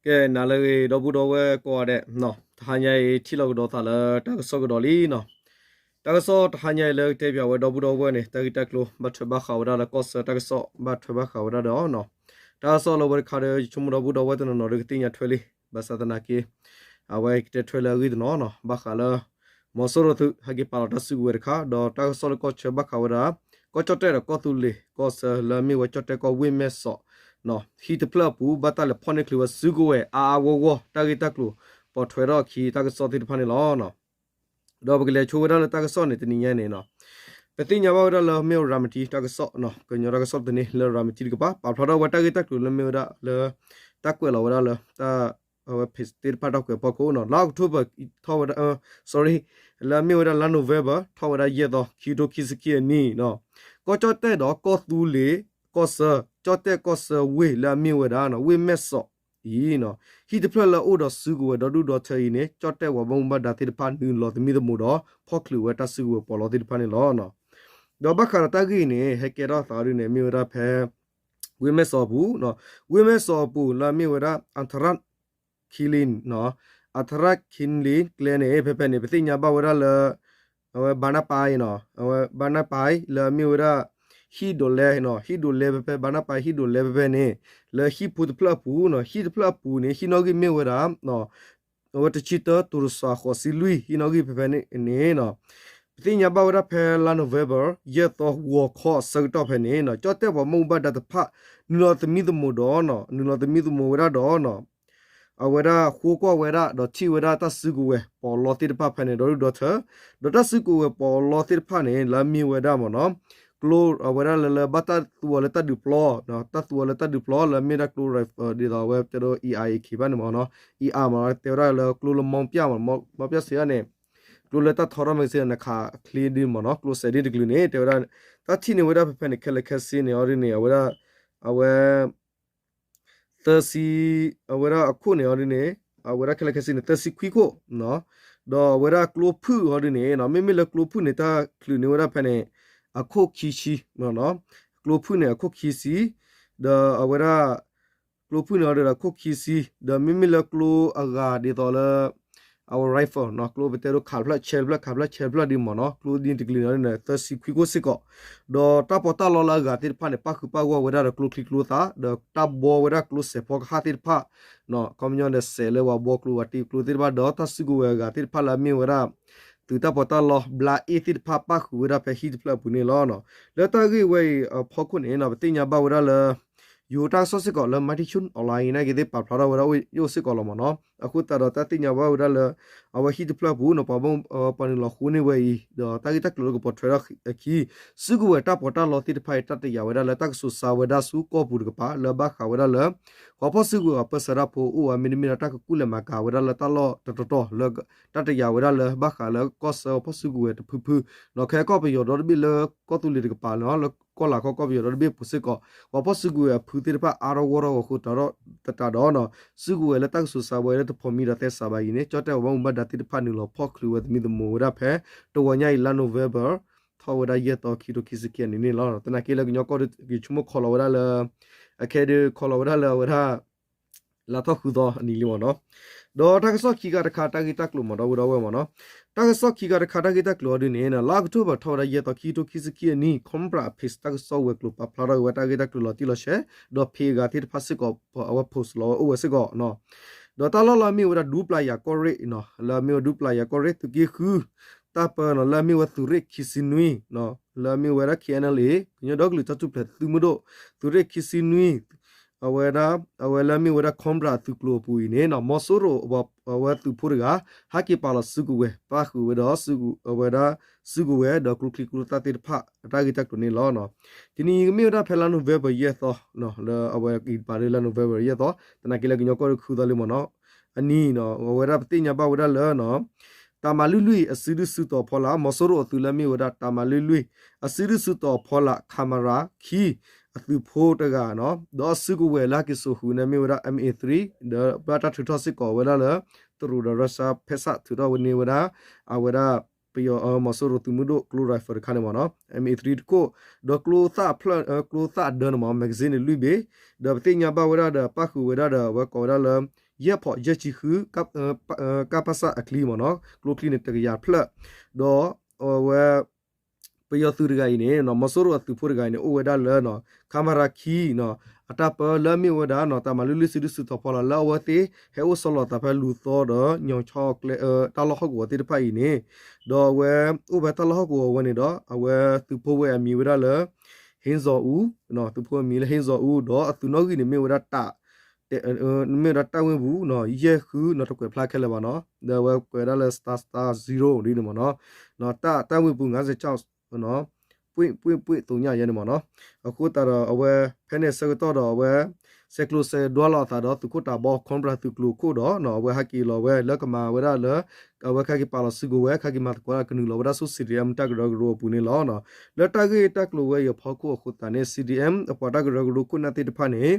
ကဲ နၤလၢအဂ့ၤ ဒီပုၢ်ဒီဝဲၢ်ကိးဂၤဒဲး, တဟါညါအံၤ ထံၣ်လိာ်ကဒီးသးလၢတၢ်ကစီၣ်ကဒီးလံနီၤ. တၢ်ကစီၣ်တဟါညါအံၤလၢကတဲပၠးဝဲဒီပုၢ်ဒီဝဲၢ်န့ၣ် တၢ်ဂ့ၢ်တၢ်ကျိၤဘၣ်ထွဲဘၣ်ဃးဝဲဒၣ်လၢကီၢ်ဆၢတၢ်ကစီၣ် ဘၣ်ထွဲဘၣ်ဃးဝဲဒၣ်ဒီးနီၤ. တၢ်ကစီၣ်လၢဝဲတခါဒီး ယဆိကမိၣ်ဒီပုၢ်ဒီဝဲၢ်တနီၤနီၤဒီးကသ့ၣ်ညါထွဲလံ, ဘၣ်ဆၣ်သနာ်က့ အဝဲကတဲထွဲလၢအဂ့ၢ်တနီၤနီၤ ဘၣ်ဃးလၢ မီၤစိရိၤသုး ဟဲက့ၤပာ်လီၤတၢ်စုကဝဲၤတခါ ဒီးတၢ်ကစီၣ်လၢကီၢ်ဆၢဘၣ်ဃးဝဲဒၣ် ကီၢ်ကၠီၣ်တဲၣ်ဒီးကီၢ်သူလ့ၤကီၢ်ဆၢလၢအမ့ၢ်ဝဲကၠီၣ်တဲၣ်ကီၢ်ဝ့ၢ်မဲၢ်စီး ဟံၣ်တဖျၢၣ်အပူၤ ဘၣ်တၢ်လဲၤဖီၣ်န့ၢ်ချုးဝဲစုကဝဲၤအါအါဂီၢ်ဂီၢ် တၢ်ဂ့ၢ်တၢ်ကျိၤ ပိာ်ထွဲထီၣ်အခံတၢ်ကစီၣ်သ့ၣ်တဖၣ်န့ၣ်လီၤ. ဒီးပကလဲၤဆိဝဲဒၣ်လၢတၢ်ကစီၣ်န့ၣ် တနံၤညါန့ၣ်နီၤ, ပသ့ၣ်ညါဘၣ်ဝဲဒၣ်လၢမ့ၢ်ရၤမတံတၢ်ကစီၣ်, ကညီတၢ်ကစီၣ်တနံၤလၢရၤမတံတကပၤ ပာ်ဖျါထီၣ်ဝဲတၢ်ဂ့ၢ်တၢ်ကျိၤလၢမ့ၢ်ဝဲဒၣ်လၢ တၢ်ကွဲးလီၤဝဲဒၣ်လၢ တၢ် အဝဲ page သ့ၣ်တဖၣ်တၢ်ကွဲးဖီခိၣ်နီၤ လါအီးကထိဘၢၣ်ထီၣ်ဝဲဒၣ် sorry လၢအမ့ၢ်ဝဲဒၣ်လါ November ထီၣ်ဝဲဒၣ်ယဲၢ်သီ ခံကထိခံဆံခံအနံၣ်နီၤ, ကီၢ်ကၠီၣ်တဲၣ်ဒီးကီၢ်သူလ့ၤကီၢ်ဆၢ ကၠီၣ်တဲၣ်ကီၢ်ဆၢဝ့ၢ်လၢအမ့ၢ်ဝဲဒၣ် ဝ့ၢ်မဲၢ်စီးအံၤနီၤ, ဟံၣ်တဖျၢၣ်လၢအအိၣ်ဒီးစုကဝဲၤဒီဒူၣ်ဒီထၢအံၤန့ၣ် ကၠီၣ်တဲၣ်ပှၤဘၣ်မူဘၣ်ဒါသ့ၣ်တဖၣ်နုာ်လီၤသမံသမိးဒီး ဖီၣ်ချုးဝဲတၢ်စုကဝဲၤပီးလီသ့ၣ်တဖၣ်န့ၣ်လီၤ. ဒီးဘၣ်ဃးဒီးတၢ်ဂ့ၢ်အံၤန့ၣ် ဟဲကဲထီၣ်သးဒ်န့ၣ် မ့ၢ်ဝဲဒၣ်ဖဲ ဝ့ၢ်မဲၢ်စီးအပူၤ, ဝ့ၢ်မဲၢ်စီးအပူၤလၢအမ့ၢ်ဝဲဒၣ် အထရၣ် ခံလံ အထရၣ်ခံလံကျဲန့ၣ် ဖဲဖဲန့ၣ် ပသ့ၣ်ညါဘၣ်ဝဲဒၣ်လၢ အဝဲဘါနၢ်ပၢၢ်နီၤ, အဝဲဘါနၢ်ပၢၢ်လၢအမ့ၢ်ဝဲဒၣ် ဟံၣ်ဒိးလဲနီၤ, ဟံၣ်ဒိးလဲဖဲဖဲ ဘါနၢ်ပၢၢ်ဟံၣ်ဒိးလဲဖဲဖဲန့ၣ် လၢဟံၣ်ဖိတဖျၢၣ်အပူၤနီၤ, ဟံၣ်တဖျၢၣ်အပူၤန့ၣ် ဟံၣ်နီၣ်ဂံၢ်မ့ၢ်ဝဲဒၣ် အဝဲတဆံတၢ တိၤတစီၤဃိးဆံလွံၢ် ဟံၣ်နီၣ်ဂံၢ်ဖဲဖဲန့ၣ်န့ၣ်နီၤ, ပသ့ၣ်ညါဘၣ်ဝဲဒၣ်ဖဲလါ November ယဲၢ်သီဂီၤခီအဆၢကတီၢ်ဖဲန့ၣ်နီၤ, ကၠီၣ်တဲၣ်ပှၤဘၣ်မူဘၣ်ဒါတဖၣ် နုာ်လီၤသမံသမိးဒီး နုာ်လီၤသမံသမိးဝဲဒၣ်ဒီးနီၤ အဝဲဒၣ်ဃိကွၢ်ဝဲဒၣ်ဒီးထံၣ်ဝဲဒၣ်တၢ်စုကဝဲၤပီးလီသ့ၣ်တဖၣ်ဖဲန့ၣ် ဒီဒူၣ်ဒီထၢ, ဒီးတၢ်စုကဝဲၤပီးလီသ့ၣ်တဖၣ်န့ၣ် လၢအမ့ၢ်ဝဲဒၣ်မ့ၢ်နီၤ ကျိအဝဲဒၣ်လၢလၢဘၣ်တၢ်သူအီၤလၢတၢ်ဒုးပျီ, တၢ်သူအီၤလၢတၢ်ဒုးပျီလၢအမ့ၢ်ဒၣ်ကျိ rifle ဒ်သိးအဝဲတဲဒိ အံၤအါအံၤခံဘၣ်န့ၣ်မ့ၢ်နီၤ, အံၤအါမ့ၢ်နီၤ တဲဝဲဒၣ်လၢကျိလၢမီပျၢ်မ့ၢ်နီၤ, မီပျၢ်စံးဒၣ်န့ၣ် ကျိလၢတၢ်ထီထီၣ် magazine နခးချ့ဒ်မ့ၢ်နီၤ, ကျိစဲးဒ်တကလုာ်န့ၣ် တဲဝဲဒၣ် တၢ်ထံၣ်န့ၢ်ဝဲဒၣ်ဖဲဖဲန့ၣ် ခဲလၢာ်ခဲဆ့န့ၣ်အီၤဒ်န့ၣ် အဝဲဒၣ် အဝဲ သၢဆံ အဝဲဒၣ်အခိၣ်န့ၣ်အီၤဒ်န့ၣ် အဝဲဒၣ်ခဲလၢာ်ခဲဆ့န့ၣ် သၢဆံခွံခိၣ်နီၤ, ဒီးအဝဲဒၣ်ကျိဖုၣ်အီၤဒ်န့ၣ်နီၤ, မ့မ့ၢ်လၢကျိဖုၣ်န့ၣ် တၢ်ချုးန့ၢ်ဝဲဒၣ်ဖဲန့ၣ် အခိၣ်ခံဆံ, ကျိဖုၣ်န့ၣ်အခိၣ်ခံဆံ, ဒီးအဝဲဒၣ် ကျိဖုၣ်န့ၣ်အီၤဒ်ဒီးခိၣ်ခံဆံ, ဒီးမ့မ့ၢ်လၢကျိအဂၤဒ်သိးလၢ အဝဲ rifle နီၤ, ကျိပတဲဒိခးတဖျၢၣ်ဆဲးတဖျၢၣ်ခးတဖျၢၣ်ဆဲးတဖျၢၣ်ဒ်မ့ၢ်နီၤ, ကျိဒ်တကလုာ်န့ၣ် သၢဆံခွံခိၣ်စ့ၢ်ကီး, ဒီးတၢ်ပီးတၢ်လီလၢအဂၤသ့ၣ်တဖၣ်န့ၣ် ပၣ်ဃုာ်ပၣ်ဂီၢ်ဝဲဒၣ်ဒီးကျိချံကျိသၣ် ဒီးတၢ်ဘှီဝဲဒၣ်ကျိစဲးဖီကဟၣ်သ့ၣ်တဖၣ် ခီပညီဒီးစဲးလၢပှၤဘှီကျိပှၤတ့ကျိသ့ၣ်တဖၣ် ဒီးတၢ်စုကဝဲၤအဂၤသ့ၣ်တဖၣ်လၢအမ့ၢ်ဝဲဒၣ် သုးတၢ်ပီးတၢ်လီ ဘျါအ့ၣ်သ့ၣ်တဖၣ် ပၣ်ဃုာ်ဝဲဒၣ်ဖဲဟံၣ်တဖျၢၣ်အပူၤန့ၣ်လီၤ. လၢတၢ်ဂ့ၢ်ဝဲအံၤအဖီခိၣ်န့ၣ် ပသ့ၣ်ညါဘၣ်ဝဲဒၣ်လၢ ယိၤတၢ်ကစီၣ်စ့ၢ်ကီးလၢ Matichun Online နာ်က့သ့ၣ်ပာ်ဖျါထီၣ်ဝဲဒၣ်အိၣ်စ့ၢ်ကီးလီၤမ့ၢ်နီၤ, အဃိသတးဒီးတၢ်သ့ၣ်ညါဘၣ်ဝဲဒၣ်လၢ အဝဲဟံၣ်တဖျၢၣ်အပူၤနီၤ ပှၤဘၣ် ပှၤနုာ်လီၤဃိန့ၢ်ဝဲအံၤ ဒီးတၢ်ဂ့ၢ်တၢ်ကျိၤလၢကပိာ်ထွဲထီၣ်အခံ စုကဝဲၤတၢ်ပီးတၢ်လီသ့ၣ်တဖၣ်အံၤ တၢ်တယာ်ဝဲဒၣ်လၢတၢ်ကစီၣ်စါဝဲဒၣ်ဆူကီၢ်ပူၤတကပၤ လၢဘၣ်ဃးဝဲဒၣ်လၢ ပှၤဖီၣ်စုကဝဲၤအပၢဆှၢတၢ်ဖိအိၣ်ဝဲ မ့တမ့ၢ်ဒီးတၢ်ကကူၣ်လဲၤမၤကၤဝဲဒၣ်လၢတၢ်လီၢ်တတီၤတီၤလၢ တၢ်တယာ်ဝဲဒၣ်လၢဘၣ်ဃးလၢကီၢ်ဆၢပှၤဖီၣ်စုကဝဲၤတဖုဖု နီၤ ခဲကီၢ်ပယီၤဒီတဘ့ၣ်လၢကီၢ်သူလ့ၤတကပၤနီၤ လၢကီၢ်လၤကီၢ်ကီၢ်ပယီၤဒီတဘ့ၣ်ပူၤစ့ၢ်ကီး ပှၤဖီၣ်စုကဝဲၤအဖုသ့ၣ်တဖၣ်အါထီၣ်ဂီၢ်ထီၣ်အဃိသတးဒီး စုကဝဲၤလၢတၢ်ကစီၣ်စါဝဲလၢတဖိးမံဒီးသဲစးဘၣ်အံၤန့ၣ် ကၠီၣ်တဲၣ်ပှၤဘၣ်မူဘၣ်ဒါသ့ၣ်တဖၣ်နုာ်လီၤဖီၣ်ချုးဝဲသမံသမိးဝဲဒၣ်ဖဲ တဝီညါအံၤလါ November ထီၣ်ဝဲဒၣ်ယဲၢ်သီခံကထိခံဆံခံအနံၣ်န့ၣ်လီၤ. သနာ်က့လၢကညီကီၢ်ဒီး ယဆိကမိၣ်ခီလီၤဝဲဒၣ်လၢ အခဲဒုးခီလီၤဝဲဒၣ်လၢအဝဲဒၣ် လါထီၣ်ဃုသီအနံၤလံမ့ၢ်နီၤ. ဒီးတၢ်ကစီၣ်ခံခါတခါတၢ်ဂ့ၢ်တၢ်ကျိၤမ့ၢ်ဒီပုၢ်ဒီဝဲၢ်မ့ၢ်နီၤ. တၢ်ကစီၣ်ခံခါတခါတၢ်ဂ့ၢ်တၢ်ကျိၤအီၤဒ်န့ၣ် လါအီးကထိဘၢၣ်ထီၣ်ဝဲဒၣ်ယဲၢ်သီခံကထိခံဆံခံအနံၣ် Cobra Page တၢ်ကစီၣ်ဝဲၤကျိၤပာ်ဖျါထီၣ်ဝဲတၢ်ဂ့ၢ်တၢ်ကျိၤလီၤတံၢ်လီၤဆဲး ဒီး page အဂၤသ့ၣ်တဖၣ်စ့ၢ်ကီး အဝဲ post လီၤဝဲအိၣ်ဝဲစ့ၢ်ကီးနီၤ. ဒီးတၢ်လီၢ်လၢအမ့ၢ်ဝဲဒၣ်ဒူပျၤယၤကီၢ်ရ့ၣ်နီၤ လၢအမ့ၢ်ဝဲဒူပျၤယၤကီၢ်ရ့ၣ် သုးက့ဃု တၢ်ပၢနီၤ လၢအမ့ၢ်ဝဲသုးရ့ၣ်ခံဆံနွံနီၤ လၢအမ့ၢ်ဝဲဒၣ် K N L A ကညီဒီကလုာ်တၢ်ထူၣ်ဖျဲးသုးမုၢ်ဒိၣ် သုးရ့ၣ်ခံဆံနွံ အဝဲဒၣ် အဝဲလၢအမ့ၢ်ဝဲဒၣ် Cobra သုးကျိၤအပူၤအံၤန့ၣ်နီၤ မီၤစိရိၤအဝဲသုးဖိတဂၤ ဟဲက့ၤပာ်လီၤစုကဝဲၤ ပၣ်ဃုာ်ဝဲဒီး အဝဲဒၣ်စုကဝဲၤဒီးကျိချံကျိသၣ်သ့ၣ်တဖၣ် အတၢ်ဂ့ၢ်တၢ်ကျိၤန့ၣ်လီၤ. တနံၤအံၤကမ့ၢ်ဝဲဒၣ်ဖဲလါ November ယဲၢ်သီ လၢအဝဲအံၤတပၤဒ်လါ November ယဲၢ်သီ သနာ်က့လၢကညီကီၢ်ဒီးခူသီလံမ့ၢ်နီၤ အနံၤနီၤ အဝဲဒၣ်ပသ့ၣ်ညါဘၣ်ဝဲဒၣ်လၢနီၤ တၢ်မၤလွံၢ်လွံၢ် အစုဒုၣ်စုတီၤဖီလာ် မီၤစိရိၤအသုးလၢအမ့ၢ်ဝဲဒၣ် တၢ်မၤလွံၢ်လွံၢ် အစုဒုၣ်စုတီၤဖီလာ် camera ခံ အသုးဖိတဂၤနီၤ ဒီးအစုကဝဲၤလၢဟဲက့ၤစိာ်ဃုာ်န့ၣ်မ့ၢ်ဝဲဒၣ် M A three ဒီးဘၣ်တၢ်ထုးထီၣ်စ့ၢ်ကီးဝဲဒၣ်လၢ တရူးဒီး Russia ဖဲစးထုးထီၣ်ဝဲန့ၢ်ဝဲဒၣ် အဝဲဒၣ် ပယီၤ မီၤစိရိၤသုးမုၢ်ဒိၣ်ကျိ rifle တခါန့ၣ်မ့ၢ်နီၤ M A three တခိၣ် ဒီးကျိသၣ်ဖျၢၣ် ကျိသၣ်အဒၢန့ၣ်မ့ၢ် magazine န့ၣ်လွံၢ်ဘ့ၣ် ဒီးပသ့ၣ်ညါဘၣ်ဝဲဒၣ်ဒီးပၣ်ဃုာ်ဝဲဒၣ်ဒီးအဝဲကိးဝဲဒၣ်လၢ ယဲၢ်ဖီးယဲၢ်ဆံဃု ကပစၢ်အချံမ့ၢ်နီၤ, ကျိချံန့ၣ်တကယၤဖျၢၣ်, ဒီးအဝဲ ပယီၤသုးတဂၤအံၤန့ၣ် မီၤစိရိၤအသုးဖိတဂၤအံၤန့ၣ် အိၣ်ဝဲဒၣ်လၢ ခမရ ခံ အတၢ်ပၢလၢအမ့ၢ်ဝဲဒၣ် တၢ်မၤလုၢ်လုၢ်စုဒုၣ်စုတီၤဖီလာ် လၢအဝဲသ့ၣ်ဟဲအိၣ်ဆီလီၤသးဖဲလူၤသီဒီး ညီၤဆီကျဲ တၢ်လီၢ်ဟီၣ်ကဝီၤသ့ၣ်တဖၣ်အံၤန့ၣ်, ဒီးအဝဲအိၣ်ဖဲတၢ်လီၢ်ဟီၣ်ကဝီၤဝဲန့ၣ်ဒီး အဝဲသုးဖိဝဲအမံၤဝဲဒၣ်လၢ ဟ့ၣ်စီၤအူ, သုးဖိအမံၤလၢဟ့ၣ်စီၤအူ ဒီးအသုးနီၣ်ဂံၢ်န့ၣ်မ့ၢ်ဝဲဒၣ် မ့ၢ်ဝဲဒၣ်တၢ်ဝ့ၢ်ပူၤ ယဲၢ်ဃုနီၤ တကွဲးဖျါခဲလၢာ်ဘၣ်နီၤ, ဒီးအဝဲကွဲးဝဲဒၣ်လၢ star star zero ဒ်န့ၣ်မ့ၢ်နီၤ, တၢ်ဝ့ၢ်ပူၤ ငါးဆယ့်ခြောက် ပွင့်ပွင့်ပွင့်သုညယဲန့ၣ်မ့ၢ်နီၤ, အဃိသတးဒီးအဝဲ ဖဲန့ၣ်ဆၢကတီၢ်ဒီးအဝဲ ဆဲးကျိးဆဲးဒွါလီၤအသးဒီးသုးခိၣ်တၢ်ဘီ Cobra သုးကျိၤခိၣ်ဒီး အဝဲဟဲက့ၤလီၤဝဲလၢကမၤဝဲဒၣ်လၢ အဝဲကဟဲက့ၤပာ်လီၤစုကဝဲၤ ကဟဲက့ၤမၤသကိးတၢ်ကနုာ်လီၤဝဲဒၣ်ဆူ C D M တၢ်ကရၢကရိအပူၤန့ၣ်လီၤ. လၢတၢ်ဂ့ၢ်တၢ်ကျိၤဝဲအံၤအဖီခိၣ်အဃိသတးန့ၣ် C D M အပှၤတၢ်ကရၢကရိခိၣ်နၢ်သ့ၣ်တဖၣ်န့ၣ်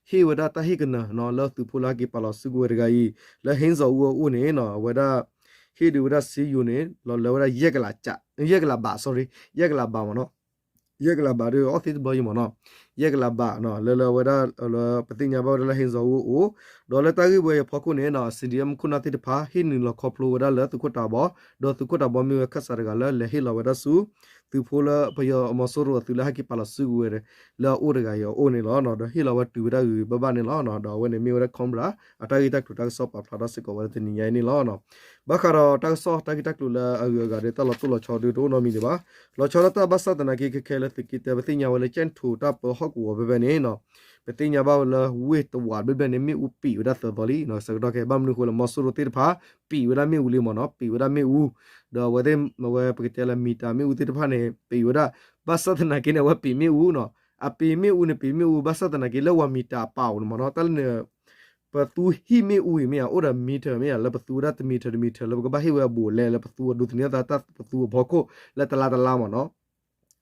ဟ့ၣ်ဝဲဒၣ်တၢ်ဟ့ၣ်ကနၢၤ လၢသုးဖိလၢဟဲက့ၤပာ်လီၤစုကဝဲၤတဂၤအံၤ လၢဟ့ၣ်စီၤအူအအိၣ်န့ၣ် အဝဲဒၣ် ဟ့ၣ်ဒုးဝဲဒၣ်စ့ယိၤန့ၣ် လီၤလၢဝဲဒၣ် ယဲၢ်ကလးဘး sorry ယဲၢ်ကလးဘးမ့ၢ်နီၤ, ယဲၢ်ကလးဘးဒီးအီၣ်သ့တဘျီယံၤမ့ၢ်နီၤ, ယဲၢ်ကလးဘး လၢလၢဝဲဒၣ် ပသ့ၣ်ညါဘၣ်ဝဲဒၣ်လၢဟ့ၣ်စီၤအူအအိၣ်, ဒီးလၢတၢ်ဂ့ၢ်ဝဲအံၤအဖီခိၣ်န့ၣ် C D M ခိၣ်နၢ်သ့ၣ်တဖၣ် ဟ့ၣ်နုာ်လီၤခီဖျိဝဲဒၣ်လၢသုးခိၣ်တၢ်ဘီ, ဒီးသုးခိၣ်တၢ်ဘီမ့ၢ်ဝဲခၢၣ်စးတဂၤလၢလဲၤဟ့ၣ်လီၤဝဲဒၣ်ဆူ သုးဖိလၢပယီၤမီၤစိရိၤအသုးလၢဟဲက့ၤပာ်လီၤစုကဝဲၤ လၢအအိၣ်တဂၤအံၤအအိၣ်န့ၣ်လီၤ. ဒီးဟ့ၣ်လီၤဝဲတုၤဝဲဒၣ်ဂ့ၤဂ့ၤဘၣ်ဘၣ်န့ၣ်လီၤ. ဒီးအဝဲန့ၣ်မ့ၢ်ဝဲဒၣ် Cobra အတၢ်ဂ့ၢ်တၢ်ကျိၤတၢ်ကစီၣ်ပာ်ဖျါထီၣ်စ့ၢ်ကီးဝဲလၢတနံၤညါအံၤန့ၣ်လီၤ. ဘၣ်ဃးဒီးတၢ်ကစီၣ်တၢ်ဂ့ၢ်တၢ်ကျိၤလၢအဂုၤအဂၤဒီးတၢ်လီၤတိၢ်လီၤဆီဒုးတအိၣ်နီတမံၤဒံးဘၣ်. လီၤဆီဒၣ်တၢ်ဘၣ်ဆၣ်သနာ်က့ ခဲခဲလၢသုးက့တၢ ပသ့ၣ်ညါဝဲလၢ ကၠဲၣ်ထိၣ်တၢ်ပၢဟီၣ်ကဝီၤဖဲဖဲန့ၣ် ပသ့ၣ်ညါဘၣ်ဝဲလၢဝ့ၢ်တဝးဘဲဘဲန့ၣ် မ့ၣ်အူပံာ်ဝဲဒၣ်သၢသီလံ. ဆၢကတီၢ်ခဲအံၤ ဘၣ်မနုၤအဃိလၢမီၤစိရိၤသ့ၣ်တဖၣ် ပံာ်ဝဲဒၣ်မ့ၣ်အူလံမ့ၢ်နီၤ, ပံာ်ဝဲဒၣ်မ့ၣ်အူ, ဒီးအဝဲသ့ၣ် အဝဲပကတဲလၢ မံၤတၢ်မ့ၣ်အူသ့ၣ်တဖၣ်န့ၣ် ပံာ်ဝဲဒၣ်, ဘၣ်ဆၣ်သနာ်က့န့ၣ် အဝဲပံာ်မ့ၣ်အူနီၤ, အပံာ်မ့ၣ်အူန့ၣ် ပံာ်မ့ၣ်အူ ဘၣ်ဆၣ်သနာ်က့လၢဝၤမံၤတၢ်အပာ်အိၣ်န့ၣ်မ့ၢ်နီၤ, တၢ်လၢန့ၣ် ပသူဟံၣ်မ့ၣ်အူအံၤမ့ၢ်ဧါ အိၣ်ဒီး meter မ့ၢ်ဧါ လၢပသူဝဲဒၣ်တ meter တ meter လၢပကဘၣ်ဟ့ၣ်ဝဲအဘူးအလဲ လၢပသူအဒိးသန့ၤအသးတၢ်ပသူအဖီခိၣ်လၢတလါတလါမ့ၢ်နီၤ.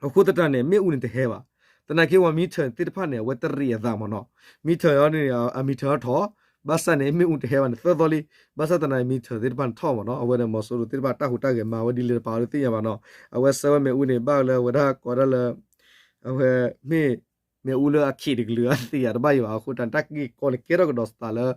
အဃိသတးန့ၣ် မ့ၣ်အူန့ၣ်တဟဲဘၣ်. သနာ်က့ဝဲ meter သ့ၣ်တဖၣ်န့ၣ် အဝဲတရံးအသးမ့ၢ်နီၤ, meter အံၤန့ၣ် အ meter ထီၣ်, ဘၣ်ဆၣ်န့ၣ် မ့ၣ်အူတဟဲဘၣ်န့ၣ် သၢသီလံ. ဘၣ်ဆၣ်သနာ်က့ meter သ့ၣ်တဖၣ်န့ၣ်ထီၣ်မ့ၢ်နီၤ, အဝဲန့ၣ် မီၤစိရိၤသ့ၣ်တဖၣ်တၢ်ဟူးတၢ်ဂဲၤမၤဝဲဒ်လဲၣ်တပာ်အီၤဒုးသ့ၣ်ညါဘၣ်နီၤ. အဝဲဆှၢဝဲမ့ၣ်အူန့ၣ် ဘၣ်လၢအဝဲဒၣ်ကိးဒၣ်လၢ အဝဲ မ့ၢ်မ့ၣ်အူလၢအခ့တကလုာ်အသ့ၣ်အတဘၣ်ယံၤဘၣ်. အဃိတၢ်န့ၣ် တၢ်ဂ့ၢ်ကီန့ၣ် ကဲထီၣ်ကဒီးစးလၢ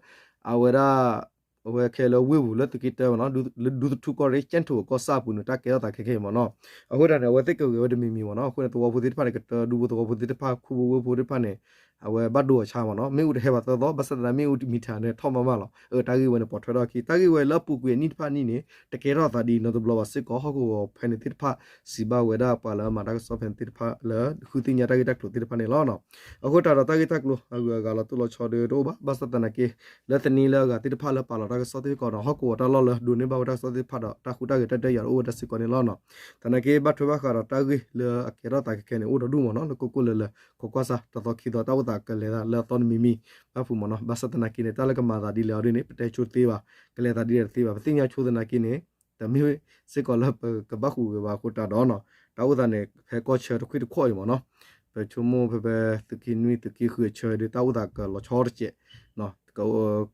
အဝဲဒၣ် အဝဲခဲလၢာ်ဝ့ၢ်ပူၤလၢသုးက့တၢမ့ၢ်နီၤ, လၢဒူသထူကီၢ်ရ့ၣ် ကၠဲၣ်ထိၣ်အကီၢ်ဆၣ်အပူၤန့ၣ် တၢ်ကဲထီၣ်သးခဲခဲအံၤမ့ၢ်နီၤ. အဃိတၢ်န့ၣ် အဝဲသ့ၣ်ကဂဲၤဝဲတမံၤမံၤမ့ၢ်နီၤ. အဃိန့ၣ် သဝီဖိသ့ၣ်တဖၣ်န့ၣ် ကတၢၢ် ဒူဖိသဝီဖိသ့ၣ်တဖၣ် ခူဖိဝ့ၢ်ဖိသ့ၣ်တဖၣ်န့ၣ် အဝဲဘၣ်ဒိအဆါမ့ၢ်နီၤ. မ့ၣ်အူတဟဲဘၣ်သၢသီ ဘၣ်ဆၣ်သနာ်က့ မ့ၣ်အူတ meter န့ၣ် ထီၣ်မးမးလီၤ. အတၢ်ဂ့ၢ်ဝဲန့ၣ် ပိာ်ထွဲထီၣ်အခံ တၢ်ဂ့ၢ်ဝဲလၢအပူၤကွံာ်အနံၣ်တဖၣ်အနံၣ်န့ၣ် တကဲထီၣ်သးဒ်နီတဘျီဘၣ်စ့ၢ်ကီး ဟီၣ်ကဝီၤဖဲန့ၣ်သ့ၣ်တဖၣ် စံးဘၣ်ဝဲဒၣ်ပှၤလၢအမၤတၢ်ကစီၣ်ဖဲန့ၣ်သ့ၣ်တဖၣ်လၢ ဃုသ့ၣ်ညါတၢ်ဂ့ၢ်တၢ်ကျိၤသ့ၣ်တဖၣ်န့ၣ်လီၤ. အဃိတၢ်ဒီးတၢ်ဂ့ၢ်တၢ်ကျိၤ အဂုၤအဂၤလီၤတိၢ်လီၤဆီဒုးတအိၣ်ဘၣ်. ဘၣ်ဆၣ်သနာ်က့ လၢသန့လၢအဂၤသ့ၣ်တဖၣ်လၢပာ်လီၤတၢ်ကစီၣ်သ့ၣ်တဖၣ်ဒီး ဟီၣ်ကဝီၤတၢ်လီၢ်လၢဒိးန့ၢ်ဘၣ်ဝဲတၢ်ကစီၣ်သ့ၣ်တဖၣ်ဒီး တၢ်ဟူးတၢ်ဂဲၤတၢ်တယာ်အိၣ်ဝဲဒၣ်စ့ၢ်ကီးန့ၣ်လီၤ. သနာ်က့ ဘၣ်ထွဲဘၣ်ဃးဒီးတၢ်ဂ့ၢ်လၢအကဲထီၣ်သးခဲခဲန့ၣ် အိၣ်ဒီးဒူၣ်မ့ၢ်နီၤ, လၢကိၢ်ကိၢ်လၢၤလၢၤ ခိးကွၢ်စၢ် တသီခံသီ တၢ်အိၣ်သးကလဲၤသးလၢအသီတမံၤမံၤ ဘၣ်ဖုးမ့ၢ်နီၤ. ဘၣ်ဆၣ်သနာ်က့န့ၣ် တၢ်လၢကမၤသးဒ်လဲၣ်အီၤဒ်န့ၣ် ပတဲဆိတသ့ဘၣ်, ကလဲၤသးဒ်လဲၣ်တသ့ဘၣ်. ပသ့ၣ်ညါဆိသနာ်က့န့ၣ် တမ့ၢ်စ့ၢ်ကီးလၢပကဘၣ်ဟူးဂဲၤဘၣ်အဃိတၢ်ဒီး တၢ်အိၣ်သးန့ၣ် ဖဲကီၢ်ဆၢတခွံၣ်တခီၣ်အံၤမ့ၢ်နီၤ, ပဆိကမိၣ်ဖဲဖဲသုးက့နွံ သုးက့ဃုအဆၢဒီး တၢ်အိၣ်သးကလီၤဆီတစဲး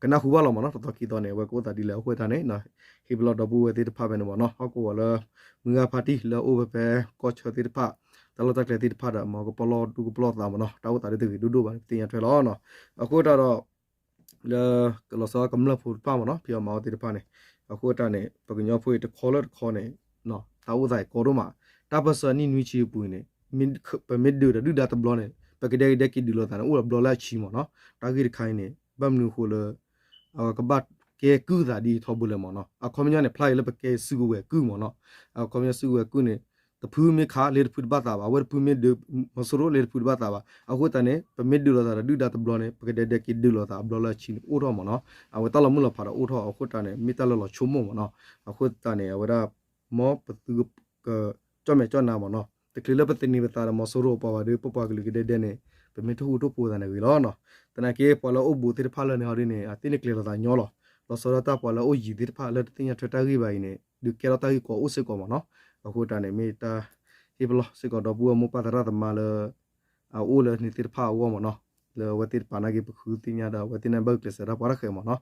ကနၢ်ဟူဘၣ်လီၤမ့ၢ်နီၤ, တသီခံသီန့ၣ် အဝဲကအိၣ်သးဒ်လဲၣ်အဃိတၢ်န့ၣ် ဟ့ၣ်ပလီၢ်ဒီပုၢ်ဝဲၢ်သ့ၣ်တဖၣ်ဖဲန့ၣ်မ့ၢ်နီၤ, ဟီၣ်ကဝီၤလၢ မုၢ်ဂၤဖါတံၢ်လၢအအိၣ်ဖဲဖဲကီၢ်ဆၢသ့ၣ်တဖၣ် တၢ်လီၢ်တၢ်ကျဲသ့ၣ်တဖၣ်ဒီး မ်ကပလီၢ်ဒူကပလီၢ်သးမ့ၢ်နီၤ, တၢ်အိၣ်သးဒ်တဂ့ၤဒိၣ်ဒိၣ်ဘၣ်န့ၣ် ပသ့ၣ်ညါထွဲလီၤ. အဃိတၢ်ဒီး လၢကလီၤဆီကမျၢၢ်ဖိတဖၣ်မ့ၢ်နီၤ, ဖံးအီၣ်မၤအီၣ်သ့ၣ်တဖၣ်န့ၣ်, အဃိတၢ်န့ၣ် ပကညီဖိအံၤတခီလၢတခီန့ၣ် တၢ်အိၣ်သးအံၤကီဒိၣ်မး, တၢ်ပၢၢ်ဆၢအနံၣ်နွံဆံအပူၤအံၤန့ၣ် ပမ့ၢ်ဒုးဒီးဒုၣ်ဒါတဘျီန့ၣ် ပကဒဲကဒဲက့ၤဒုးလိာ်သးန့ၣ် အိၣ်ဒီးဘျီလၢအဆံမ့ၢ်နီၤ. တၢ်ဂ့ၢ်တခါအံၤန့ၣ် ဘၣ်မနုၤအဃိလၢ ကဘၣ်ကဲကုၢ်သးဒ်ထီဘိလဲၣ်မ့ၢ်နီၤ. အခီပညီန့ၣ် ဖျါအံၤလၢပကဲစုကဝဲၤကုၢ်မ့ၢ်နီၤ. အခီပညီစုကဝဲၤကုၢ်န့ၣ် တဖုမ့ၢ်ခးလၢတဖုတဘၣ်သးဘၣ်, အဝဲတဖုမ့ၢ်ဒုး မီၤစိရိၤလၢတဖုတဘၣ်သးဘၣ်. အဃိသတးန့ၣ် ပမ့ၢ်ဒုးလိာ်သးဒီးဒုၣ်ဒါတဘျီန့ၣ် ပကဒဲဒဲက့ၤဒုးလိာ်သးအဘျီလၢအဆံန့ၣ်အိၣ်ထီၣ်မ့ၢ်နီၤ. အဝဲတၢ်လီၤမုၢ်လီၤဖးဒီးအိၣ်ထီၣ်အဃိတၢ်န့ၣ် မ့ၢ်တၢ်လၢလီၤဆိကမိၣ်မ့ၢ်နီၤ. အဃိသတးန့ၣ် အဝဲဒၣ် မ်ပသုက ကၠီၣ်မဲာ်ကၠီၣ်နါမ့ၢ်နီၤ. တချုးလၢပသန့ၤပသးဒီးမီၤစိရိၤအပှၤဘၣ်ဒီး ပပှၤကလုာ်ကဒဲဒဲန့ၣ် ပမ့ၢ်တဟူးတပူၤသးန့ၣ်ဂ့ၤလီၤနီၤ. သနာ်က့ ပှၤလၢအိၣ်ဘူးသ့ၣ်တဖၣ်လၢန့ၣ်ဟီဒ်န့ၣ် အသ့ၣ်န့ၣ်ကျဲၤလိာ်သးညီလီၤ. လီၤဆီဒၣ်တၢ်ပှၤလၢအိၣ်ယံၤသ့ၣ်တဖၣ်လၢတသ့ၣ်ညါထွဲတၢ်ဂ့ၢ်ဘၣ်အံၤန့ၣ် ဒုးကဲထီၣ်တၢ်ဂ့ၢ်ကီအိၣ်စ့ၢ်ကီးမ့ၢ်နီၤ. အဃိတၢ်န့ၣ် မ့ၢ်တၢ်ဟ့ၣ်ပလီၢ်စ့ၢ်ကီးဒီပုၢ်ဝဲၢ်မိၢ်ပၢ်သရၣ်သမါလၢ အအိၣ်လၢန့ၣ်သ့ၣ်တဖၣ်အဂီၢ်မ့ၢ်နီၤ, လၢအဝဲသ့ၣ်တဖၣ်နာ်က့ ပဃုသ့ၣ်ညါဒီး အဝဲသ့ၣ်န့ၣ်ဘၣ်ကျဲးစၢးတၢ်ပှၤတၢ်ဃဲၤမ့ၢ်နီၤ.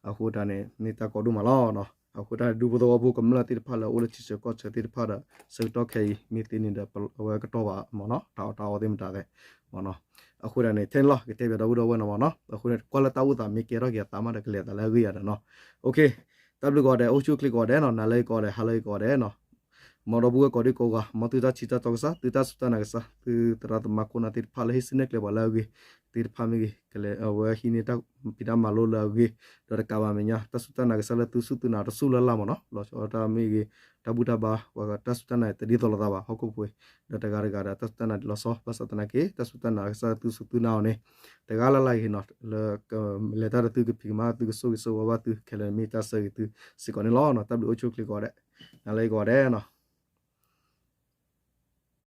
အဃိတၢ်န့ၣ် မ့ၢ်တၢ်ကီဒိၣ်မးလီၤနီၤ. အဃိတၢ်န့ၣ် ဒူဖိသဝီဖိကမျၢၢ်သ့ၣ်တဖၣ်လၢအအိၣ်လၢထံဆၢကီၢ်ဆၢသ့ၣ်တဖၣ်ဒီး ဆၢကတီၢ်ခဲအံၤ မ့ၢ်သ့န့ၣ်ဒီး အဝဲကတီၢ်ဘၣ်မ့ၢ်နီၤ, တၢ်အီၣ်တၢ်အီသ့ၣ်မတၤသ့ၣ်မ့ၢ်နီၤ. အဃိဒၣ်န့ၣ် ထဲန့ၣ်လီၤ ကတဲဘၣ်ဒီပုၢ်ဒီဝဲၢ်နီၤမးနီၤ. အဃိန့ၣ် ကွၢ်လၢတၢ်အိၣ်သးမ့ၢ်ကဲထီၣ်က့ၤအသးမးဒီး ကလဲၤသးလၢအဂ့ၢ်ယၤဒီးနီၤ. တၢ်ဘျုးကိးဂၤဒဲး အိၣ်ဆူၣ်အိၣ်ချ့ကိးဂၤဒဲးနီၤ, နၤလၢအဂ့ၤကိးဂၤဒဲး ဟါလၢအဂ့ၤကိးဂၤဒဲးနီၤ. မ်ဒီပုၢ်ဝဲၢ်ကိးဒံကိးဂၤ မ်သုတၢ်ဆံးတၢ်တီကစၢ်, သုတၢ်စူၢ်တၢ်နာ်ကစၢ်, သုသရၣ်သမါခိၣ်နၢ်သ့ၣ်တဖၣ်လၢဟ့ၣ်စံၣ်ညီၣ်ကျဲၤပှၤလၢအဂ့ၤသ့ၣ်တဖၣ်မ့ၢ်ဂ့ၤ, ကလဲၤအဝဲဟံးန့ၢ်တၢ်ဖံးတၢ်မၤလိလၢအဂ့ၤ, ဒီးတကးဘၣ်မဲာ်ညါ တၢ်စူၢ်တၢ်နာ်ကစၢ်လၢသုစူၢ်သုနာ်တစူၢ်လၢ်လၢ်မးနီၤ, လီၤဆီတၢ်မ့ၢ်ဂ့ၤ, တၢ်ဘူၣ်တၢ်ဘါ ပှၤတၢ်စူၢ်တၢ်နာ်တဒ်သိးလိာ်သးဘၣ် ဟီၣ်ခိၣ်ဖိ, ဒီးတဂၤတဂၤဒီးတၢ်စူၢ်တၢ်နာ်လီၤဆီ ဘၣ်ဆၣ်သနာ်က့ တၢ်စူၢ်တၢ်နာ်ကစၢ်လၢသုစူၢ်သုနာ်အီၤန့ၣ် တဂၤလၢ်လၢ်ဂ့ၤနီၤ, လၢကလဲၤတၢ်ဒီးသုကဖံးကမၤသုကဆိၣ်ဂ့ၤဆိၣ်ဝါဘၣ်သုခဲလၢာ်န့ၣ်မ့ၢ်တၢ်ဆၢဂ့ၤသုစ့ၢ်ကီးန့ၣ်လီၤ. တၢ်ဘျုးအိၣ်ဆူၣ်အိၣ်ချ့ကိးဂၤဒဲး, နၤလၢအဂ့ၤကိးဂၤဒဲးနီၤ.